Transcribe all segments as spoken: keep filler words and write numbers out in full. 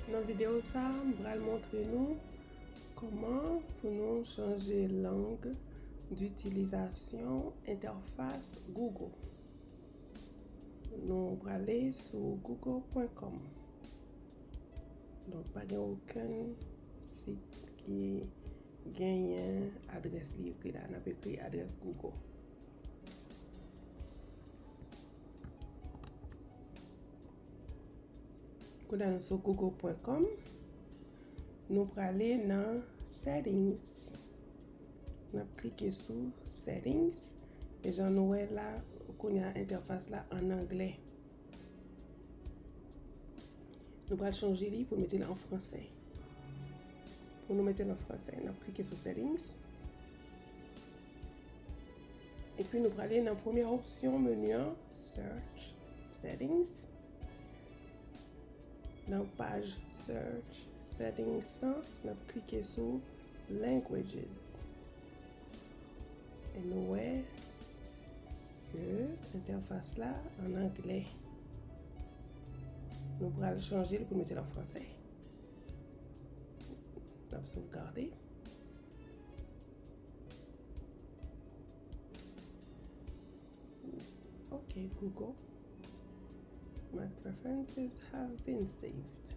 Nan videyo sa a, m pral montre nou kòman pou nou chanje lang ditilizasyon entèfas Google. Nou prale sou google pwen kòm. Donk, pa gen okenn sit ki genyen adrès li ekri la. N ap ekri adrès Google. Kounye a nou sou google pwen kòm, nou prale nan settings. N ap klike sou settings. E jan nou wè la, kounye a entèfas la an anglè. Nou pral chanje li pou n mete l an fransè. Pou nou mete l an fransè, n ap klike sou settings. Epi nou prale nan premyè opsyon meni an, search settings. Nan paj search settings lan, n ap klike sou languages. E nou wè ke entèfas la an anglè. Nou pral chanje l pou n mete l an fransè. N ap sovgade. Ok, Google. My preferences have been saved.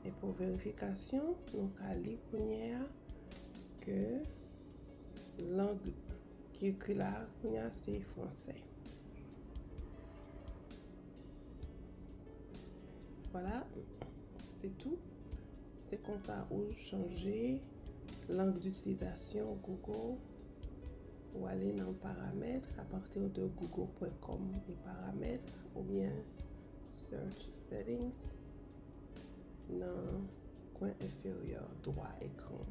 E pou verifikasyon, nou ka li kounye a ke lang ki ekri la kounye a se fransè. Vwala, se tou. Se konsa ou chanje lang ditilizasyon Google. Ou ale nan paramèt, à partir de google pwen kòm e paramèt, oubyen search settings nan kwen enferyè dwa ekran.